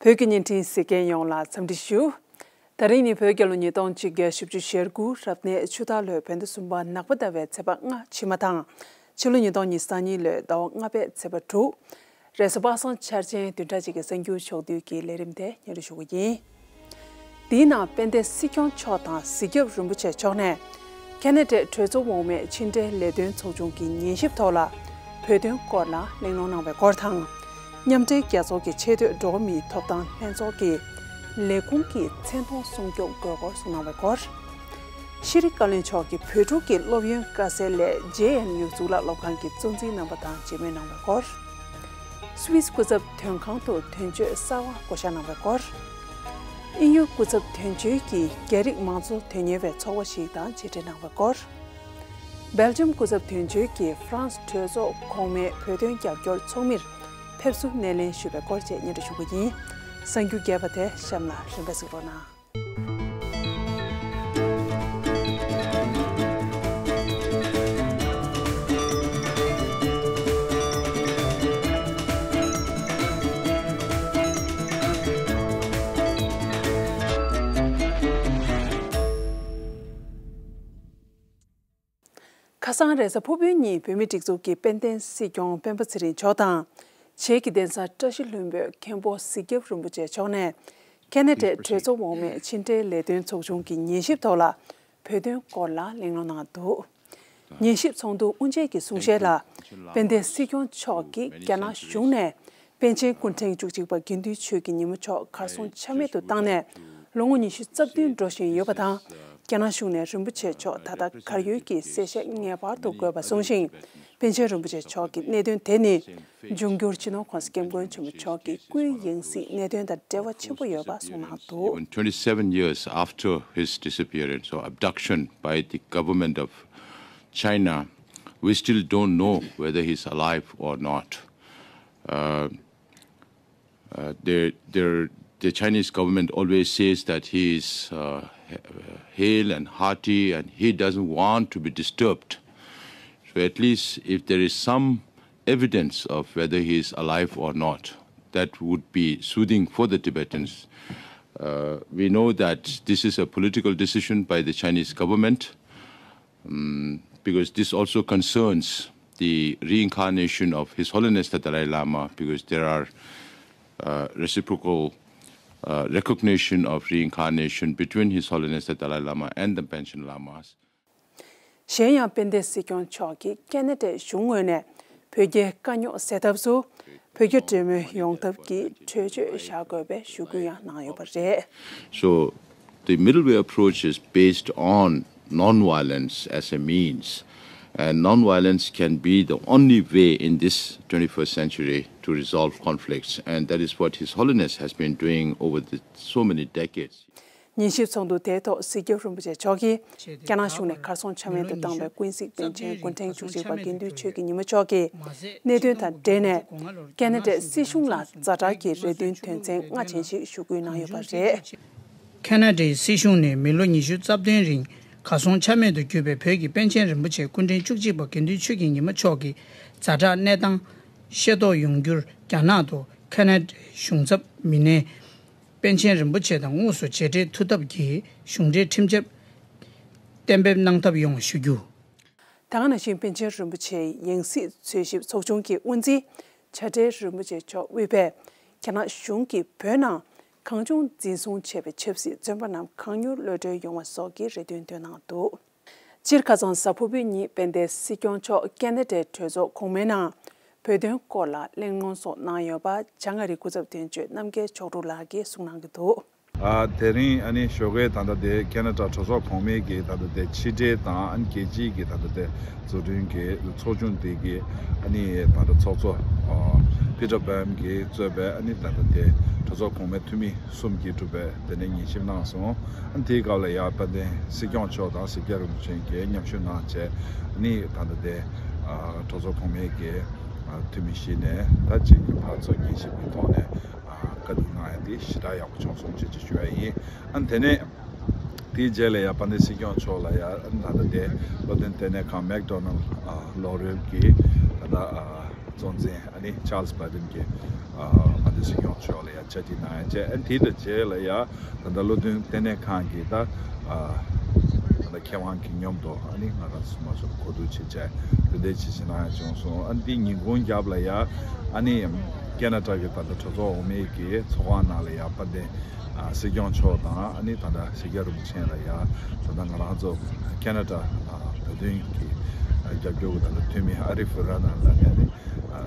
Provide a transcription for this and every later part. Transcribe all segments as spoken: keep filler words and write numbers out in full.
བོད་ཀྱི་བརྙན་འཕྲིན་གཟིགས་མཁན་ཡོངས་ལ་འཚམས་འདྲི་ཞུ། ད་རིང་ནི་བོད་རྒྱལ་ལོ་ཉིས་སྟོང་གཅིག་བརྒྱ་བཞི་བཅུ་ཞེ་དགུ་རབ་གནས་ཆུ་སྟག་ལོའི་བོད་ཟླ་གསུམ་པ་ནག་པ་ཟླ་བའི་ཚེས་པ་ལྔ་ཕྱི་མ་དང་། ཕྱི་ལོ་ཉིས་སྟོང་ཉི་ཤུ་རྩ་གཉིས་ལོའི་ཟླ་བ་ལྔ་པའི་ཚེས་པ་དྲུག་རེས་གཟའ་པ་སངས་འཆར་ཅན་བདུན་ཕྲག་གཅིག་གི་གསར་འགྱུར་ཕྱོགས་བསྡུས་ཀྱི་ལས་རིམ་དེ་སྙན་སྒྲོན་ཞུ་གི་ཡིན། དེའི་ནང་དཔལ་ལྡན་སྲིད་སྐྱོང་མཆོག་དང་གཟིགས་རྒྱབ་རིན་པོ་ཆེ་མཆོག་ནས། ཁེ་ན་ཌའི་གྲོས་ཚོགས་འོག་མའི་ཕྱི་འབྲེལ་ལས་དོན་ཚོགས་ཆུང་གི་ཉན་ཞིབ་ཐོག་ལ་བོད་དོན་སྐོར་ལ་གླེང་སློང་གནང་བའི་སྐོར་དང་། མཉམ་འབྲེལ་རྒྱལ་ཚོགས་ཀྱི་ཆེས་མཐོའི་འགྲོ་བ་མིའི་ཐོབ་ཐང་ལྷན་ཚོགས་ཀྱི་ལས་ཁུངས་ཀྱི་མཚན་མཐོང་སྲུང་སྐྱོབ་དགོས་སྐོར་གསུངས་གནང་བའི་སྐོར། ཤེས་རིག་བཀའ་བློན་མཆོག་གིས་བོད་ཕྲུག་གི་སློབ་ཡོན་དཀའ་སེལ་སླད་ཇེ་ཨེན་ཡུ་གཙུག་ལག་སློབ་ཁང་གི་གཙོ་འཛིན་རྣམ་པ་དང་མཇལ་མོལ་གནང་བའི་སྐོར། སུད་སི་སྐུ་ཚབ་དོན་ཁང་དུ་དོན་གཅོད་གསར་པ་བསྐོ་གཞག་གནང་བའི་སྐོར། དབྱིན་ཡུལ་སྐུ་ཚབ་དོན་གཅོད་ཀྱིས་རྒྱ་རིགས་མང་གཙོ་དོན་གཉེར་བའི་ཚོགས་པ་ཞིག་དང་མཇལ་འཕྲད་གནང་བའི་སྐོར། སྦེལ་ཇམ་སྐུ་ཚབ་དོན་གཅོད་ཀྱིས་ཧྥ་རན་སི་གྲོས་ཚོགས་གོང་མའི་བོད་དོན་རྒྱབ་སྐྱོར་ཚོགས་མིར་ཕེབས་བསུ་སྣེ་ལེན་ཞུས་པའི་སྐོར་བཅས་སྙན་སྒྲོན་ཞུ་གི་ཡིན། གསར་འགྱུར་རྒྱས་པ་དེ་གཤམ་ལ་རིམ་པས་གཟིགས་རོགས་གནང་། ཁ་སང་རེས་གཟའ་ཕུར་བུའི་ཉིན་བོད་མིའི་སྒྲིག་འཛུགས་ཀྱི་དཔལ་ལྡན་སྲིད་སྐྱོང་སྤེན་པ་ཚེ་རིང་མཆོག་དང་། བྱེས་ཀྱི་གདན་ས་བཀྲ་ཤིས་ལྷུན་པོའི་མཁན་པོ་གཟིགས་རྒྱབ་རིན་པོ་ཆེ་མཆོག་ནས་ཁེ་ན་ཌའི་གྲོས་ཚོགས་འོག་མའི་ཕྱི་འབྲེལ་ལས་དོན་ཚོགས་ཆུང་གི་ཉན་ཞིབ་ཐོག་ལ་བོད་དོན་སྐོར་ལ་གླེང་སློང་གནང་འདུག་ཉན་ཞིབ་ཚོགས་འདུ་དབུ་འབྱེད་ཀྱི་གསུང་བཤད་ལ་དཔལ་ལྡན་སྲིད་སྐྱོང་མཆོག་གིས་རྒྱ་ནག་གཞུང་ནས་པཎ་ཆེན་སྐུ་ཕྲེང་བཅུ་གཅིག་པ་དགེ་འདུན་ཆོས་ཀྱི་ཉིན་མོ་མཆོག་གར་སོང་ཆ་མེད་དུ་བཏང་ནས་ལོ་ངོ་ཉི་ཤུ་རྩ་བདུན་འགྲོ་བཞིན་ཡོད་པ་དང་། རྒྱ་ནག་གཞུང་ནས་རིན་པོ་ཆེ་མཆོག་ད་ལྟ་གར་ཡོད་ཀྱི་གསལ་བཤད་ངེས་པར་དུ་དགོས་པ་གསུངས་ཤིང་། པཎ་ཆེན་རིན་པོ་ཆེ་མཆོག་གི་གནད་དོན་དེ་ནི། འབྱུང་འགྱུར་སྤྱི་ནོར་༸གོང་ས་༸སྐྱབས་མགོན་ཆེན་པོ་མཆོག་གི་སྐུའི་ཡང་སྲིད་གནད་དོན་དང་འབྲེལ་བ་ཆེན་པོ་ཡོད་པ་གསུངས་གནང་འདུག Even twenty-seven years after his disappearance or abduction by the government of China, we still don't know whether he's alive or not. Uh, uh, the, the, the Chinese government always says that he is uh, hale and hearty and he doesn't want to be disturbed. So at least if there is some evidence of whether he is alive or not, that would be soothing for the Tibetans. Uh, we know that this is a political decision by the Chinese government, um, because this also concerns the reincarnation of His Holiness the Dalai Lama, because there are uh, reciprocal uh, recognition of reincarnation between His Holiness the Dalai Lama and the Panchen Lamas. གཞན་ཡང་དཔལ་ལྡན་སྲིད་སྐྱོང་མཆོག་གིས་ཁེ་ན་ཌའི་གཞུང་ངོས་ནས་བོད་རྒྱའི་དཀའ་རྙོག་སེལ་ཐབས་སུ་བོད་རྒྱ་གྲོས་མོལ་ཡོང་ཐབས་ཀྱི་གྲོས་ཆོད་བཞག་དགོས་པའི་ཞུ་སྐུལ་ཡང་གནང་ཡོད་པ་རེད། So, the middle way approach is based on non-violence as a means, and non-violence can be the only way in this twenty-first century to resolve conflicts, and that is what His Holiness has been doing over the, so many decades. ཉན་ཞིབ་ཚོགས་འདུ་དེའི་ཐོག་གཟིགས་རྒྱབ་རིན་པོ་ཆེ་མཆོག་གིས་རྒྱ་ནག་གཞུང་ནས་གར་སོང་ཆ་མེད་དུ་བཏང་བའི་ཀུན་གཟིགས་པཎ་ཆེན་སྐུ་ཕྲེང་བཅུ་གཅིག་པ་དགེ་འདུན་ཆོས་ཀྱི་ཉི་མ་མཆོག་གི་གནད་དོན་དང་འབྲེལ་ནས་ཁེ་ན་ཌའི་སྲིད་གཞུང་ལ་ཛ་དྲག་གི་རེ་འདུན་དོན་ཚན་ལྔ་ཅན་ཞིག་ཞུ་སྐུལ་གནང་ཡོད་པ་རེད། ཁེ་ན་ཌའི་སྲིད་གཞུང་ནས་མི་ལོ་ཉི་ཤུ་རྩ་བདུན་རིང་གར་སོང་ཆ་མེད་དུ་གྱུར་པའི་བོད་ཀྱི་པཎ་ཆེན་རིན་པོ་ཆེ་སྐུ་ཕྲེང་བཅུ་གཅིག་པ་དགེ་འདུན་ཆོས་ཀྱི་ཉི་མ་མཆོག་གི་ཛ་དྲག་གནས་སྟངས་ཤེས་རྟོགས་ཡོང་རྒྱུར་རྒྱ་ནག་ཏུ་ཁེ་ན་ཌའི་གཞུང་ཚབ་མི་སྣས་པཎ་ཆེན་རིན་པོ་ཆེ་དང་དངོས་སུ་མཇལ་འཕྲད་ཐུབ་ཐབས་ཀྱི་གཞུང་འབྲེལ་ཁྲིམས་ཆབ་གཏན་འབེབས་གནང་ཐབས་ཡོང་བ་ཞུ་རྒྱུ། ད་ག་ནང་བཞིན་པཎ་ཆེན་རིན་པོ་ཆེའི་ཡང་སྲིད་འཚོལ་ཞིབ་ཚོགས་ཆུང་གི་དབུ་འཛིན་བྱ་བྲལ་རིན་པོ་ཆེ་མཆོག་དབུས་པའི་རྒྱ་ནག་གཞུང་གིས་བོད་ནང་གང་བྱུང་འཛིན་བཟུང་བྱས་པའི་ཆབ་སྲིད་བཙོན་པ་རྣམས་གང་མྱུར་གློད་གྲོལ་ཡོང་བ་སོགས་ཀྱི་རེ་འདུན་བཏོན་གནང་འདུག་སྤྱིར་ཁ་སང་གཟའ་ཕུར་བུའི་ཉིན་དཔལ་ལྡན་སྲིད་སྐྱོང་མཆོག་ཁེ་ན་ཌའི་གྲོས་ཚོགས་གོང་མའི་ནང་བོད་དོན་སྐོར་ལ་གླེང་སློང་སོགས་གནང་ཡོད་པ་བྱང་ཨ་རིའི་སྐུ་ཚབ་དོན་གཅོད་རྣམ་རྒྱལ་མཆོག་སྤྲུལ་ལགས་ཀྱིས་གསུངས་གནང་གི་འདུག་ཨ། དེ་རིང་ཨ་ནི་ཞོགས་ཀའི་ད་ལྟ་དེ་ཁེ་ན་ཌ་གྲོས་ཚོགས་གོང་མའི་གི་ད་ལྟ་དེ་ཕྱི་འབྲེལ་དང་ཨ་ནི་རྒྱལ་སྤྱིའི་གི་ད་ལྟ་དེ་འཛུགས་སྐྲུན་གྱི་ཚོགས་ཆུང་དེ་གི་ཨ་ནི་ད་ལྟ་ཚོགས་གཙོ་ཨ་པི་ཊར་བྷམ་གྱིས་གཙོས་པའི་ཨ་ནི་ད་ལྟ་དེ་གྲོས་ཚོགས་གོང་མའི་འཐུས་མི་གསུམ་གྱིས་གྲུབ་པའི་དེ་ནས་ཉན་ཞིབ་གནང་སོང་། ཨ་ནི་དེའི་སྐབས་ལ་ཡང་དཔལ་ལྡན་སྲིད་སྐྱོང་མཆོག་དང་གཟིགས་རྒྱབ་རིན་པོ་ཆེ་གིས་མཉམ་ཞུགས་གནང་བྱས་ཨ་ནི་ད་ལྟ་དེ་ཨ་གྲོས་ཚོགས་གོང་མའི་གི་ཨ་འཐུས་མི་བཞི་ནས་ད་གཅིག་གི་ཕར་ཚུར་ཉན་ཞིབ་ཀྱི་ཐོག་ནས་ཨ་བཀའ་བསྡུར་གནང་ཡ་དེ་ཞེ་དྲག་ཡག་པོ་བྱུང་སོང་ཞེས་ཞུ་ཡ་ཡིན། ཨ་ནི་དེ་ནས་དེའི་རྗེས་ལ་ཡང་དཔལ་ལྡན་སྲིད་སྐྱོང་མཆོག་ལ་ཡང་ཨ་ནི་ད་ལྟ་དེ་བློ་བརྟན་ལྟེ་གནས་ཁང་མེག་ཌོ་ནལ་ཨ་ལོ་རེལ་གྱི་ད་ལྟ་ཨ་ གཙོ་འཛིན་ཨ་ནི་ཆཱལ་སི་བྷའི་ཌེན་གྱིས་ཨ་ང་ཚོའི་སྲིད་སྐྱོང་མཆོག་ལ་ཡང་བཅར་འདྲི་གནང་ཡ་བྱས། ཨ་ནི་དེ་དང་རྗེས་ལ་ཡང་ད་ལྟ་བློ་མཐུན་ལྟེ་གནས་ཁང་གི་ད་ཨ་ད་ལྟ་མཁས་དབང་གི་མཉམ་དུ་ཨ་ནི་ང་རང་ཚོ་མ་སོར་གོ་བསྡུར་བྱེད་བྱས་དེ་འདྲའི་བྱེད་བྱེད་གནང་ཡ་བྱུང་སོང་། ཨ་ནི་དེའི་ཉིན་གུང་རྒྱབ་ལ་ཡང་ཨ་ནི་ཁེ་ན་ཌ་གི་ད་ལྟ་གྲོས་ཚོགས་འོག་མའི་གི་ཚོགས་ཁང་ནང་ལ་ཡང་དཔལ་ལྡན་ཨ་སྲིད་སྐྱོང་མཆོག་དང་ཨ་ནི་ད་ལྟ་སེར་སྐྱ་རིན་པོ་ཆེ་ལ་ཡང་ད་ལྟ་ང་རང་ཚོ་ཁེ་ན་ཌ་ཨ་བོད་དོན་གྱི་ཨ་རྒྱབ་སྐྱོར་གྱི་ད་ལྟ་འཐུས་མི་ཨ་རི་ཧྥི་ར་ན་ལ་ནས་ཨ་ནི་ཨ་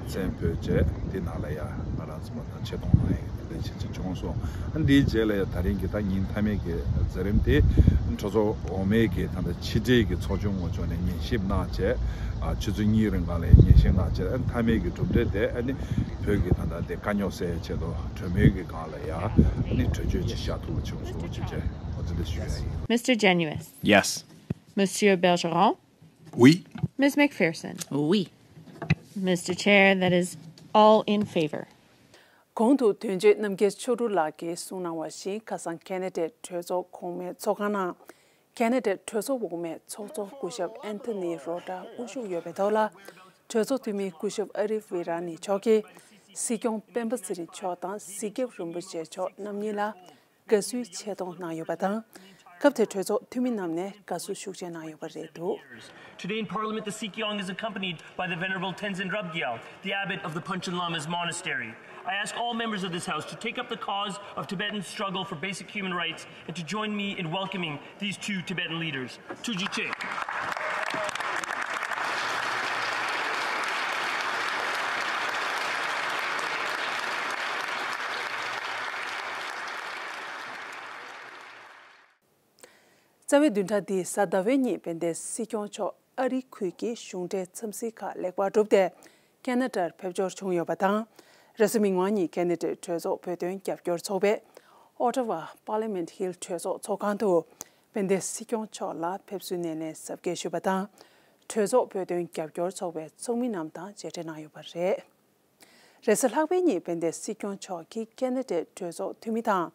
མཚན་འབོད་བྱས་དེ་ནང་ལ་ཡང་ང་རང་ཚོ་མ་དང་ཆེ་མཐོང་གནང་ཡ་དེ་འདྲ་བྱེད་ཆེད་བྱུང་སོང་། ཨ་འདིའི་རྗེས་ལ་ཡང་ད་རིང་གི་ད་ཉིན་མཐའ་མའི་གི་མཛད་རིམ་དེ་གྲོས་ཚོགས་འོག་མའི་གི་ད་ལྟ་ཕྱི་འབྲེལ་གྱི་ཚོགས་ཆུང་ངོས་ཕྱོགས་ནས་ཉན་ཞིབ་གནང་བྱས། ཨ་ཆུ་ཚོད་གཉིས་རིང་གང་ལ་ཉན་ཞིབ་གནང་བྱས། ཨ་མཐའ་མའི་གི་གྲུབ་འབྲས་དེ་ཨ་ནི་བོད་ཀྱི་ད་ལྟ་དེ་དཀའ་རྙོག་སེལ་ཡའི་ཆེད་དུ་གྲོས་མོལ་གྱི་སྒང་ལ་ཡང་ཨ་ནི་གྲོས་ཆོད་ཅིག་བཞག་ཐུབ་པ་བྱུང་སོང་ཞེས་བྱས་འོ་དེ་འདྲ་ཞུ་ཡ་ཡིན། Mister Genuis. Yes. Monsieur Bergeron. Oui. Miss McPherson. Oui. Mister Chair, that is all in favor. གོང་དུ་དོན་གཅོད་རྣམ་རྒྱལ་ཆོས་སྒྲོན་ལགས་ཀྱིས་གསུངས་གནང་བ་བཞིན། ཁ་སང་ཁེ་ན་ཌའི་གྲོས་ཚོགས་གོང་མའི་ཚོགས་ཁང་ནང་། ཁེ་ན་ཌའི་གྲོས་ཚོགས་འོག་མའི་ཚོགས་གཙོ་སྐུ་ཞབས་ཨན་ཐོ་ནི་རོ་ཏྲ་དབུ་བཞུགས་ཡོད་པའི་ཐོག་ལ། གྲོས་ཚོགས་འཐུས་མི་སྐུ་ཞབས་ཨ་རི་ཝི་ར་ནི་མཆོག་གིས་སྲིད་སྐྱོང་སྤེན་པ་ཚེ་རིང་མཆོག་དང་། གཟིགས་རྒྱབ་རིན་པོ་ཆེ་མཆོག་རྣམ་གཉིས་ལ་དགའ་བསུའི་ཆེ་མཐོང་གནང་ཡོད་པ་དང་། སྐབས་དེར་གྲོས་ཚོགས་འཐུས་མི་རྣམས་ནས་དགའ་བསུ་ཤུགས་ཆེ་གནང་ཡོད་པ་རེད་འདུག། Today in Parliament, the Sikyong is accompanied by the Venerable Tenzin Rabgyo, the abbot of the Panchen Lama's monastery. I ask all members of this House to take up the cause of Tibetans' struggle for basic human rights and to join me in welcoming these two Tibetan leaders. Tuji Che. རྩ་བའི་བདུན་ཕྲག་འདིའི་གཟའ་ཟླ་བའི་ཉིན་དཔལ་ལྡན་སྲིད་སྐྱོང་མཆོག་ཨ་རིའི་ཁུལ་གྱི་གཞུང་འབྲེལ་འཚམས་གཟིགས་ཁག་ལེགས་པར་གྲུབ་སྟེ། ཁེ་ན་ཌར་ཕེབས་འབྱོར་བྱུང་ཡོད་པ་དང་། རེས་གཟའ་མིག་དམར་ཉིན་ཁེ་ན་ཌའི་གྲོས་ཚོགས་བོད་དོན་རྒྱབ་སྐྱོར་ཚོགས་པའི་ཨོ་ཊ་ཝ་པར་ལི་མེན་ཊི་ཧིལ་གྲོས་ཚོགས་ཚོགས་ཁང་དུ་དཔལ་ལྡན་སྲིད་སྐྱོང་མཆོག་ལ་ཕེབས་བསུའི་སྣེ་ལེན་གཟབ་རྒྱས་ཞུས་པ་དང་། གྲོས་ཚོགས་བོད་དོན་རྒྱབ་སྐྱོར་ཚོགས་པའི་ཚོགས་མི་རྣམས་དང་མཇལ་འཕྲད་གནང་ཡོད་པ་རེད། རེས་གཟའ་ལྷག་པའི་ཉིན་དཔལ་ལྡན་སྲིད་སྐྱོང་མཆོག་གིས་ཁེ་ན་ཌའི་གྲོས་ཚོགས་འཐུས་མི་དང་།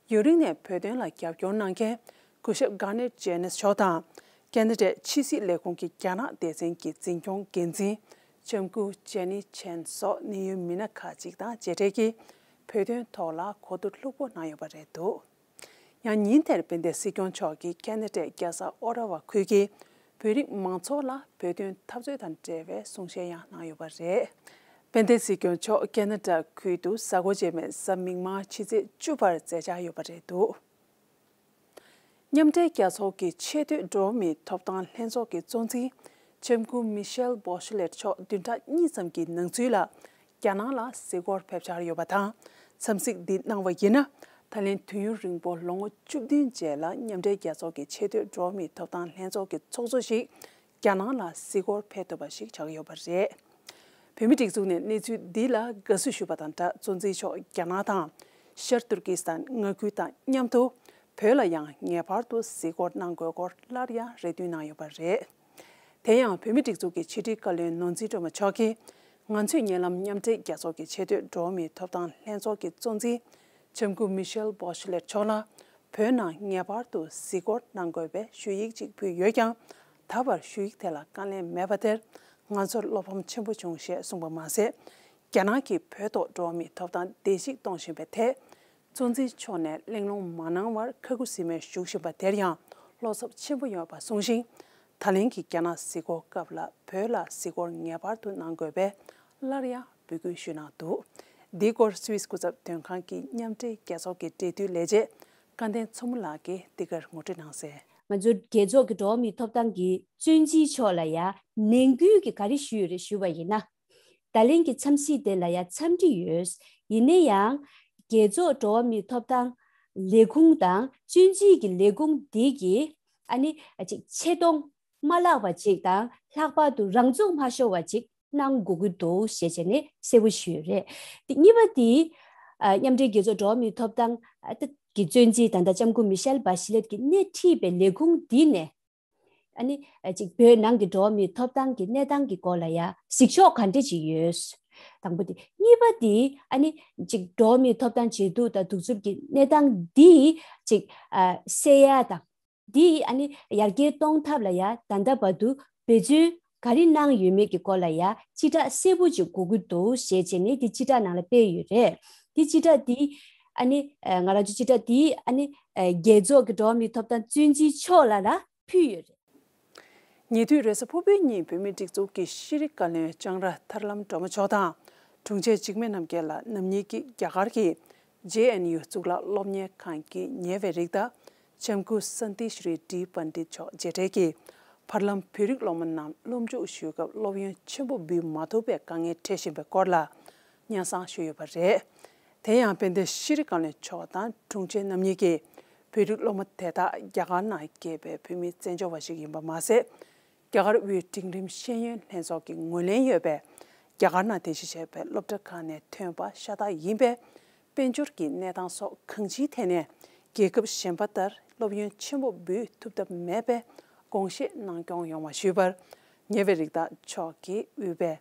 ཡུན་རིང་ནས་བོད་དོན་ལ་རྒྱབ་སྐྱོར་གནང་མཁན་སྐུ་ཞབས་གྷ་ནེར་ཇེ་ནེས་མཆོག་དང་། ཁེ་ན་ཌའི་ཕྱི་སྲིད་ལས་ཁུངས་ཀྱི་རྒྱ་ནག་སྡེ་ཚན་གྱི་འཛིན་སྐྱོང་འགན་འཛིན་ལྕམ་སྐུ་ཇེ་ནི་ཆན་སོགས་གནད་ཡོད་མི་སྣ་ཁག་ཅིག་དང་མཇལ་འཕྲད་ཀྱིས་བོད་དོན་ཐོག་ལ་གོ་བསྡུར་ལྷུག་པོ་གནང་ཡོད་པ་རེད་འདུག། ཡང་ཉིན་དེར་དཔལ་ལྡན་སྲིད་སྐྱོང་མཆོག་གིས་ཁེ་ན་ཌའི་རྒྱལ་ས་ཨོ་ཊ་ཝ་ཁུལ་གྱི་བོད་རིགས་མང་ཚོགས་ལ་བོད་དོན་འཐབ་རྩོད་དང་འབྲེལ་བའི་གསུང་བཤད་ཡང་གནང་ཡོད་པ་རེད། དཔལ་ལྡན་སྲིད་སྐྱོང་མཆོག་ཁེ་ན་ཌ་ཁུལ་དུ་གཟའ་འཁོར་རྗེས་མའི་གཟའ་མིག་དམར་ཕྱི་ཚེས་བཅུ་བར་མཛད་འཆར་ཡོད་པ་རེད་འདུག། མཉམ་འབྲེལ་རྒྱལ་ཚོགས་ཀྱི་ཆེས་མཐོའི་འགྲོ་བ་མིའི་ཐོབ་ཐང་ལྷན་ཚོགས་ཀྱི་གཙོ་འཛིན་ལྕམ་སྐུ་མི་ཤེལ་བྷོ་ཤི་ལེཊ་མཆོག་བདུན་ཕྲག་གཉིས་ཙམ་གྱི་ནང་ཚུད་ལ་རྒྱ་ནག་ལ་གཟིགས་སྐོར་ཕེབས་འཆར་ཡོད་པ་དང་། འཚམས་གཟིགས་འདི་གནང་བ་ཡིན་ན། ད་ལན་དུས་ཡུན་རིང་པོ་ལོ་ངོ་བཅུ་བདུན་རྗེས་ལ་མཉམ་འབྲེལ་རྒྱལ་ཚོགས་ཀྱི་ཆེས་མཐོའི་འགྲོ་བ་མིའི་ཐོབ་ཐང་ལྷན་ཚོགས་ཀྱི་ཚོགས་གཙོ་ཞིག་རྒྱ་ནག་ལ་གཟིགས་སྐོར་ཕེབས་ཐུབ་པ་ཞིག་ཆགས་ཡོད་པ་རེད། བོད་མིའི་སྒྲིག་འཛུགས་ནས་གནས་ཚུལ་འདི་ལ་དགའ་བསུ་ཞུས་པ་དང་སྦྲགས། གཙོ་འཛིན་མཆོག་རྒྱ་ནག་དང་ཤར་ཏུར་ཀི་སི་ཐན་མངའ་ཁུལ་དང་མཉམ་དུ་བོད་ལ་ཡང་ངེས་པར་དུ་གཟིགས་སྐོར་གནང་དགོས་སྐོར་སླར་ཡང་རེ་འདུན་གནང་ཡོད་པ་རེད། དེ་ཡང་བོད་མིའི་སྒྲིག་འཛུགས་ཀྱི་ཕྱི་དྲིལ་བཀའ་བློན་ནོར་འཛིན་སྒྲོལ་མ་མཆོག་གིས། ང་ཚོས་ཉེ་ལམ་མཉམ་འབྲེལ་རྒྱལ་ཚོགས་ཀྱི་ཆེས་མཐོའི་འགྲོ་བ་མིའི་ཐོབ་ཐང་ལྷན་ཚོགས་ཀྱི་གཙོ་འཛིན་ལྕམ་སྐུ་མི་ཤེལ་བྷོ་ཤི་ལེཊ་མཆོག་ལ་བོད་ནང་ངེས་པར་དུ་གཟིགས་སྐོར་གནང་དགོས་པའི་ཞུ་ཡིག་ཅིག་ཕུལ་ཡོད་ཀྱང་། ད་བར་ཞུ་ཡིག་དེ་ལ་དཀའ་ལན་མེད་པ་དེར་ང་ཚོར་བློ་ཕམ་ཆེན་པོ་བྱུང་ཞེས་གསུངས་པ་མ་ཟད། རྒྱ་ནག་གིས་བོད་ཐོག་འགྲོ་བ་མིའི་ཐོབ་ཐང་བརྡལ་བཤིག་གཏོང་བཞིན་པའི་ཐད། གཙོ་འཛིན་མཆོག་ནས་གླེང་སློང་མ་གནང་བར་ཁ་ཁུ་སིམ་མེར་བཞུགས་བཞིན་པ་དེར་ཡང་བློ་འཚབ་ཆེན་པོ་ཡོད་པ་གསུངས་ཤིང་། ད་ལན་གྱི་རྒྱ་ནག་གཟིགས་སྐོར་སྐབས་ལ་བོད་ལ་གཟིགས་སྐོར་ངེས་པར་དུ་གནང་དགོས་པའི་སླར་ཡང་འབོད་སྐུལ་ཞུས་གནང་འདུག། འདིའི་སྐོར་སུད་སི་སྐུ་ཚབ་དོན་ཁང་གི་མཉམ་འབྲེལ་རྒྱལ་ཚོགས་ཀྱི་འབྲེལ་མཐུད་ལས་བྱེད་སྐལ་ལྡན་མཚོ་མོ་ལགས་ཀྱིས་འདི་གར་ངོ་སྤྲོད་གནང་གསལ། ང་ཚོ་རྒྱལ་ཚོགས་ཀྱི་འགྲོ་བ་མིའི་ཐོབ་ཐང་གི་གཙོ་འཛིན་མཆོག་ལ་ཡང་ནན་སྐུལ་གྱི་ག་རེ་ཞུས་ཡོད་རེད་ཞུས་པ་ཡིན་ན། ད་ལན་གྱི་འཚམས་གཟིགས་དེ་ལ་ཡང་འཚམས་འདྲི་ཡོད། ཡིན་ན་ཡང་། རྒྱལ་ཚོགས་འགྲོ་བ་མིའི་ཐོབ་ཐང་ལས་ཁུངས་དང་གཙོ་འཛིན་གྱི་ལས་ཁུངས་འདི་གིས་ཨ་ནི་ཅིག་ཆེ་མཐོང་མ་བརླག་པ་ཅིག་དང་ལྷག་པར་དུ་རང་ཚུགས་མ་ཤོར་བ་ཅིག་གནང་དགོས་ཀྱི་འདུག་ཞེས་བྱས་ནས་གསལ་པོ་ཞུས་ཡོད་རེད། དེ་གཉིས་པ་དེ། ཨ་མཉམ་འབྲེལ་རྒྱལ་ཚོགས་འགྲོ་བ་མིའི་ཐོབ་ཐང་ཨ་ད་གི་གཙོ་འཛིན་ད་ལྟ་ལྕམ་སྐུ་མི་ཤེལ་བྷ་ཤི་ལེད་ཀྱིས་སྣེ་ཁྲིད་པའི་ལས་ཁུངས་འདི་ནས། ཨ་ནི་ཅིག་བོད་ནང་གི་འགྲོ་བ་མིའི་ཐོབ་ཐང་གི་གནས་སྟངས་ཀྱི་སྐོར་ལ་ཡང་གཟིགས་ཕྱོགས་ག་འདྲ་ཅིག་ཡོད། དང་པོ་དེ། གཉིས་པ་དེ་ཨ་ནི་ཅིག་འགྲོ་བ་མིའི་ཐོབ་ཐང་ཇེ་སྡུག་དང་གདུག་རྩུབ་ཀྱི་གནས་སྟངས་འདི་ཅིག་ཨ་སེལ་ཡ་དང་། འདི་ཨ་ནི་ཡར་རྒྱས་གཏོང་ཐབས་ལ་ཡང་ད་ལྟ་བར་དུ་འབད་བརྩོན་ ག་རེ་གནང་ཡོད་མེད་ཀྱི་སྐོར་ལ་ཡ་སྤྱི་བསྒྲགས་གསལ་པོ་ཅིག་དགོས་ཀྱི་འདུག་ཞེས་བྱས་ནས་དེ་སྤྱི་བསྒྲགས་ནང་ལ་སྤེལ་ཡོད་རེད། དེ་སྤྱི་བསྒྲགས་དེ་ཨ་ནི་ང་རང་ཚོ་སྤྱི་བསྒྲགས་དེ་ཨ་ནི་རྒྱལ་ཚོགས་ཀྱི་འགྲོ་བ་མིའི་ཐོབ་ཐང་བཙོན་འཛིན་མཆོག་ལ་ལ་ཕུལ་ཡོད་རེད། ཉེ་དུས་རེས་གཟའ་ཕུར་བུའི་ཉིན་བོད་མིའི་སྒྲིག་འཛུགས་ཀྱི་ཤེས་རིག་བཀའ་བློན་ལྕང་ར་ཐར་ལམ་སྒྲོལ་མ་མཆོག་དང་དྲུང་ཆེ་འཇིགས་མེད་རྣམ་རྒྱལ་ལགས་རྣམ་གཉིས་ཀྱིས་རྒྱ་གར་གྱི་ཇེ་ཨེན་ཡུ་གཙུག་ལག་སློབ་གཉེར་ཁང་གི་ཉེ་བའི་རིགས་དང་ལྕམ་སྐུ་སན་ཏི་ཤྲི་ཏི་པཎྜི་ཏ་མཆོག་མཇལ་འཕྲད་ཀྱིས་བར་ལམ་བོད་རིགས་སློབ་མ་རྣམས་སློབ་འཇུག་ཞུ་སྐབས་སློབ་ཡོན་ཆེན་པོ་འབུལ་མ་ཐུབ་པའི་དཀའ་ངལ་འཕྲད་བཞིན་པའི་སྐོར་ལ་སྙན་སེང་ཞུས་ཡོད་པ་རེད། དེ་ཡང་དཔལ་ལྡན་ཤེས་རིག་བཀའ་བློན་མཆོག་དང་དྲུང་ཆེ་རྣམ་གཉིས་ཀྱིས་བོད་རིགས་སློབ་མ་དེ་དག་རྒྱ་གར་ནང་སྐྱེས་པའི་བོད་མི་བཙན་བྱོལ་བ་ཞིག་ཡིན་པ་མ་ཟད། རྒྱ་གར་དབུས་འབྲིང་རིམ་ཤེས་ཡོན་ལྷན་ཚོགས་ཀྱི་ངོས་ལེན་ཡོད་པའི་རྒྱ་གར་ནང་རྟེན་གཞི་བྱས་པའི་སློབ་གྲྭ་ཁག་ནས་ཐོན་པ་ཤ་སྟག་ཡིན་པས། དཔལ་འབྱོར་གྱི་གནས་སྟངས་སོགས་གང་ཅིའི་ཐད་ནས་རྒྱལ་ཁབ་གཞན་པ་ལྟར་སློབ་ཡོན་ཆེན་པོ་འབུལ་ཐུབ་ཐབས་མེད་པའི་དགོངས་བཞེས་གནང་སྐྱོང་ཡོང་བ་ཞུས་པར། ཉེ་བའི་རིགས་དང་ཕྱོགས་ཀྱིས་དབུས་པའི་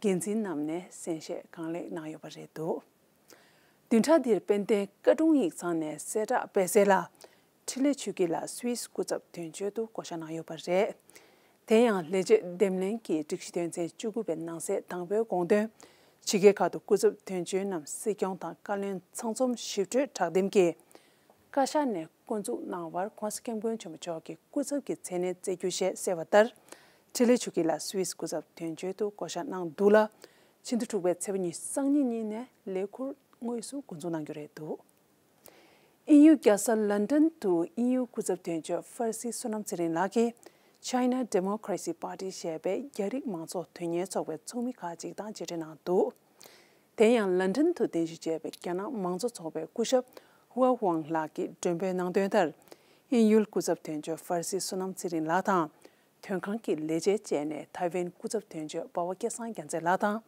འགན་འཛིན་རྣམས་ནས་གསན་བཞེས་གང་ལེགས་གནང་ཡོད་པ་རེད་འདུག་བདུན་ཕྲག་འདིར་དཔལ་ལྡན་བཀའ་དྲུང་ཡིག་ཚང་ནས་གསལ་བསྒྲགས་སྤེལ་གསལ་ལ། འཕྲིན་ལས་ཆོས་སྐྱིད་ལགས་སུད་སི་སྐུ་ཚབ་དོན་གཅོད་དུ་བསྐོ་བཞག་གནང་ཡོད་པ་རེད། དེ་ཡང་ལས་བྱེད་འདེམས་ལྷན་གྱི་སྒྲིག་གཞི་དོན་ཚན་བཅུ་དགུ་པའི་ནང་གསེས་དང་པོའི་དགོངས་དོན། ཕྱི་རྒྱལ་ཁག་ཏུ་སྐུ་ཚབ་དོན་གཅོད་རྣམས་སྲིད་སྐྱོང་དང་བཀའ་བློན་ཚང་འཛོམས་ཞིབ་ཕྲའི་དྲ་འདེམས་ཀྱིས་བཀའ་ཤག་ནས་བསྐོ་འཛུགས་གནང་བར་༸གོང་ས་༸སྐྱབས་མགོན་ཆེན་པོ་མཆོག་གིས་སྐུ་ཚབ་ཀྱི་མཚན་གནས་བསྩལ་རྒྱུ་ཞེས་གསལ་བ་ལྟར། འཕྲིན་ལས་ཆོས་སྐྱིད་ལགས་སུད་སི་སྐུ་ཚབ་དོན་གཅོད་དུ་བསྐོ་བཞག་གནང་འདུག་ལ། ཕྱི་ཟླ་དྲུག་པའི་ཚེས་པ་ཉི་ཤུ་རྩ་གཉིས་ཉིན་ནས་ལས་འཁུར་དངོས་སུ་འགོ་འཛུགས་གནང་རྒྱུ་རེད་འདུག་དབྱིན་ཡུལ་རྒྱལ་ས་ལན་ཌན་དུ་དབྱིན་ཡུལ་སྐུ་ཚབ་དོན་གཅོད་ཧྥར་སི་བསོད་ནམས་ཚེ་རིང་ལགས་ཀྱིས་China Democracy Party ཞེས་པའི་རྒྱ་རིགས་མང་གཙོ་དོན་གཉེར་ཚོགས་པའི་ཚོགས་མི་ཁག་ཅིག་དང་མཇལ་འཕྲད་གནང་འདུག་དེ་ཡང་ལན་ཌན་དུ་རྟེན་གཞི་བྱས་པའི་རྒྱ་ནག་མང་གཙོ་ཚོགས་པའི་སྐུ་ཞབས་ཧུའ་ཝང་ལགས་ཀྱིས་མགྲོན་འབོད་གནང་དོན་ལྟར། དབྱིན་ཡུལ་སྐུ་ཚབ་དོན་གཅོད་ཧྥར་སི་བསོད་ནམས་ཚེ་རིང་ལགས་དང་། དོན་ཁང་གི་ལས་བྱེད་བཅས་ནས་ཐའེ་ཝན་སྐུ་ཚབ་དོན་གཅོད་འབའ་བ་སྐལ་བཟང་རྒྱལ་མཚན་ལགས་དང་།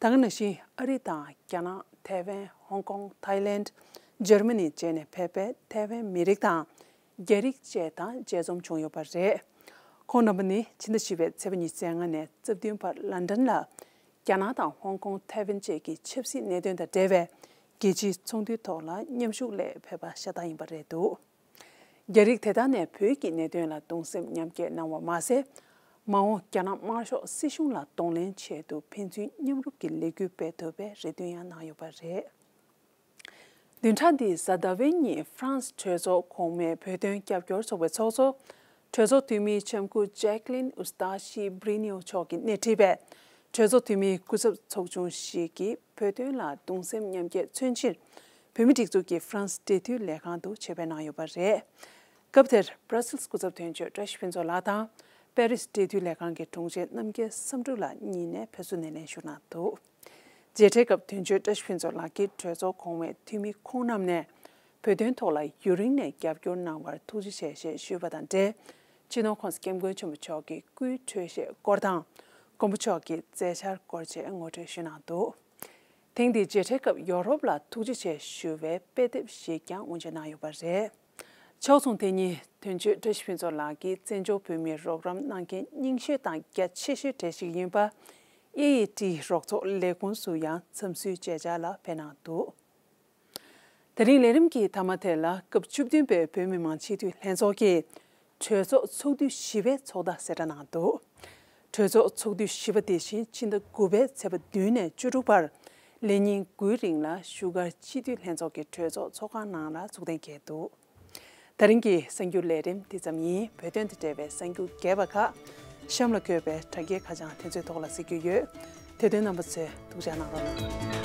ད་ག་ནང་བཞིན་ཨ་རི་དང་རྒྱ་ནག་ཐའེ་ཝན་ཧོང་ཀོང་ཐའི་ལེནྜ་འཇར་མ་ནི་བཅས་ནས་ཕེབས་པའི་ཐའེ་ཝན་མི་རིགས་དང་རྒྱ་རིགས་བཅས་དང་མཇལ་འཛོམས་བྱུང་ཡོད་པ་རེད། ཁོང་རྣམ་པ་ནི་ཕྱི་ཟླ་བཞི་པའི་ཚེས་པ་ཉི་ཤུ་རྩ་ལྔ་ནས་རྩ་བདུན་བར་ལན་ཌན་ལ་རྒྱ་ནག་དང་ཧོང་ཀོང་ཐའེ་ཝན་བཅས་ཀྱི་ཆབ་སྲིད་གནད་དོན་དང་འབྲེལ་བའི་རྒྱལ་སྤྱིའི་ཚོགས་འདུའི་ཐོག་ལ་མཉམ་ཞུགས་སླད་ཕེབས་པ་ཤ་སྟག་ཡིན་པ་རེད་འདུག་རྒྱ་རིགས་དེ་དག་ནས་བོད་ཀྱི་གནད་དོན་ལ་གདུང་སེམས་མཉམ་སྐྱེད་གནང་བ་མ་ཟད། མ་འོངས་རྒྱ་ནག་དམར་ཤོག་སྲིད་གཞུང་ལ་གདོང་ལེན་ཆེད་དུ་ཕན་ཚུན་མཉམ་རུབ་ཀྱི་ལས་འགུལ་སྤེལ་ཐུབ་པའི་རེ་འདུན་ཡང་གནང་ཡོད་པ་རེད། བདུན་ཕྲག་འདིའི་གཟའ་ཟླ་བའི་ཉིན་ཧྥ་རན་སི་གྲོས་ཚོགས་གོང་མའི་བོད་དོན་རྒྱབ་སྐྱོར་ཚོགས་པའི་ཚོགས་གཙོ། གྲོས་ཚོགས་འཐུས་མི་ལྕམ་སྐུ་ཇེག་ལིན་ཨུ་སྟ་ཤི་བྷི་རི་ནིའོ་མཆོག་གིས་སྣེ་ཁྲིད་པའི་གྲོས་ཚོགས་འཐུས་མིའི་སྐུ་ཚབ་ཚོགས་ཆུང་ཞིག་གིས་བོད་དོན་ལ་གདུང་སེམས་མཉམ་སྐྱེད་མཚོན་ཕྱིར། བོད་མིའི་སྒྲིག་འཛུགས་ཀྱི་ཧྥ་རན་སི་འབྲེལ་མཐུད་ལས་ཁང་དུ་ཆེད་ཕེབས་གནང་ཡོད་པ་རེད། སྐབས་དེར་Brussels་སྐུ་ཚབ་དོན་གཅོད་བཀྲ་ཤིས་ཕུན་ཚོགས་ལགས་དང་། པེ་རིས་འབྲེལ་མཐུད་ལས་ཁང་གི་དྲུང་ཆེ་རྣམ་རྒྱལ་བསམ་གྲུབ་ལགས་གཉིས་ནས་ཕེབས་བསུ་སྣེ་ལེན་ཞུས་གནང་འདུག་མཇལ་འཕྲད་སྐབས་དོན་གཅོད་བཀྲ་ཤིས་ཕུན་ཚོགས་ལགས་ཀྱིས་གྲོས་ཚོགས་གོང་མའི་འཐུས་མི་ཁོང་རྣམས་ནས་བོད་དོན་ཐོག་ལ་ཡུན་རིང་ནས་རྒྱབ་སྐྱོར་གནང་བར་ཐུགས་རྗེ་ཆེ་ཞེས་ཞུས་པ་དང་འབྲེལ། སྤྱི་ནོར་༸གོང་ས་༸སྐྱབས་མགོན་ཆེན་པོ་མཆོག་གི་སྐུའི་འཕྲོད་བཞེས་སྐོར་དང་། མགོན་པོ་མཆོག་གི་མཛད་འཆར་སྐོར་བཅས་ངོ་སྤྲོད་ཞུས་གནང་འདུག་ཐེངས་འདིའི་མཇལ་འཕྲད་སྐབས་ཡོ་རོབ་ལ་ཐུགས་རྗེ་ཆེ་ཞུ་བའི་དཔེ་དེབ་ཞིག་ཀྱང་དབུ་འབྱེད་གནང་ཡོད་པ་རེད། ཕྱོགས་མཚུངས་དེ་ཉིན་དོན་གཅོད་བཀྲ་ཤིས་ཕུན་ཚོགས་ལགས་ཀྱིས་བཙན་བྱོལ་བོད་མིའི་རོགས་རམ་གནང་མཁན་རྙིང་ཤོས་དང་རྒྱ་ཆེ་ཤོས་གྲས་ཤིག་ཡིན་པ། ཨེ་ཨེ་ཊི་རོགས་ཚོགས་ལས་ཁུངས་སུ་ཡང་འཚམས་གསོལ་མཇལ་བཅར་ལ་ཕེབས་གནང་འདུག་དེ་རིང་ལས་རིམ་གྱི་མཐའ་མ་དེ་ལ་སྐབས་བཅུ་བདུན་པའི་བོད་མི་མང་སྤྱི་འཐུས་ལྷན་ཚོགས་ཀྱིས་གྲོས་ཚོགས་ཚོགས་དུས་བཞི་པའི་ཚོགས་བརྡ་གསལ་བསྒྲགས་གནང་འདུག་གྲོས་ཚོགས་ཚོགས་དུས་བཞི་པ་དེ་བཞིན་ཕྱི་ཟླ་དགུ་པའི་ཚེས་པ་བདུན་ནས་བཅུ་དྲུག་བར་ལས་ཉིན་དགུའི་རིང་ལ་བཞུགས་སྒར་སྤྱི་འཐུས་ལྷན་ཚོགས་ཀྱི་གྲོས་ཚོགས་ཚོགས་ཁང་ནང་ལ་ཚོགས་གཏན་འཁེལ་འདུག་ད་རིང་གི་གསར་འགྱུར་ལས་རིམ་འདི་ཙམ་ཡིན། བོད་དོན་དང་འབྲེལ་བའི་གསར་འགྱུར་རྒྱས་པ་ཁག་གཤམ་ལ་འཁོད་པའི་དྲ་རྒྱའི་ཁ་བྱང་དེ་ཚོའི་ཐོག་ལ་གཟིགས་རྒྱུ་ཡོད། དེ་དོན་རྣམ་པ་ཚོས་ཐུགས་ཅག་གནང་རོགས་གནང་།